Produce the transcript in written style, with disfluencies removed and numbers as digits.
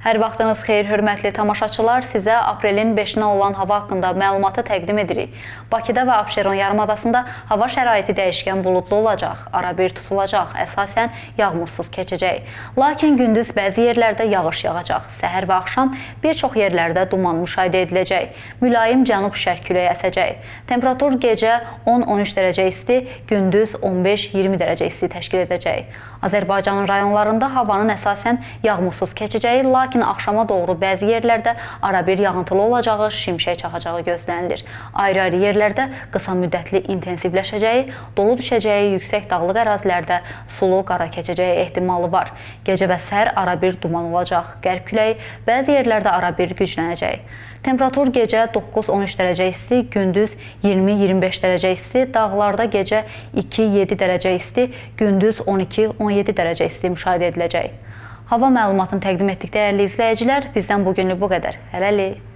Hər vaxtınız xeyir, hörmətli tamaşaçılar. Sizə aprelin 5-nə olan hava haqqında məlumatı təqdim edirik. Bakıda və Abşeron yarımadasında hava şəraiti dəyişkən buludlu olacaq, arabir tutulacaq, əsasən yağmursuz keçəcək. Lakin gündüz bəzi yerlərdə yağış yağacaq. Səhər və axşam bir çox yerlərdə duman müşahidə ediləcək. Mülayim cənub-şərq küləyi əsəcək. Temperatur gecə 10-13 dərəcə isti, gündüz 15-20 dərəcə isti təşkil edəcək. Azərbaycanın rayonlarında havanın əsasən yağmursuz keçəcəyi, lakin axşama doğru bəzi yerlərdə arabir yağıntılı olacağı, şimşək çaxacağı gözlənilir. Ayrı-ayrı yerlərdə qısa müddətli intensivləşəcəyi, dolu düşəcəyi, yüksək dağlıq ərazilərdə sulu qara keçəcəyi ehtimalı var. Gecə və səhər arabir duman olacaq. Qərb küləyi bəzi yerlərdə arabir güclənəcək. Temperatur gecə 9-13 dərəcə isti, gündüz 20-25 dərəcə isti, dağlarda gecə 2-7 dərəcə isti, gündüz 12-17 dərəcə isti müşahidə ediləcək. Hava məlumatını təqdim etdik dəyərli izləyicilər. Bizdən bu günlük bu qədər. Hələlik.